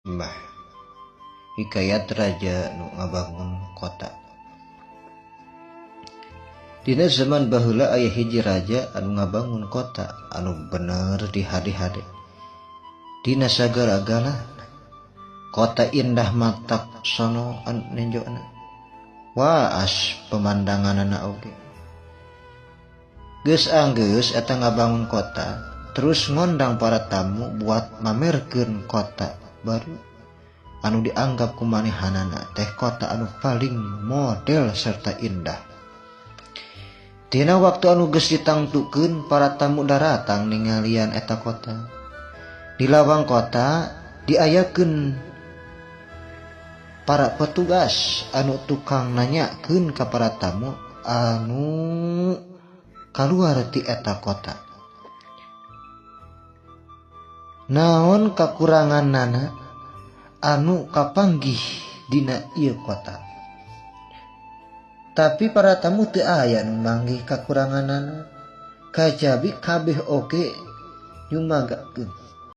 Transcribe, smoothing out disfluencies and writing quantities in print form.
Mbah. Hikayat Raja nu ngabangun kota. Dina zaman baheula aya hiji raja anu ngabangun kota anu bener dihade-hade. Dina sagala-gala kota indah matak sono anu ninjona. Waas pemandanganana oge. Geus anggeus eta ngabangun kota, terus ngondang para tamu buat mamerkeun kota baru anu dianggap kumanehanana teh kota anu paling model serta indah. Dina waktu anu geus ditangtukeun para tamu daratang ningalian eta kota. Di lawang kota diayakeun para petugas anu tukang nanyakeun ka para tamu anu kaluar ti eta kota. Naon kakuranganana anu kapanggih dina ieu kota. Tapi para tamu teu aya nu manggih kakuranganana, kajabi kabeh oge nyumanggakeun.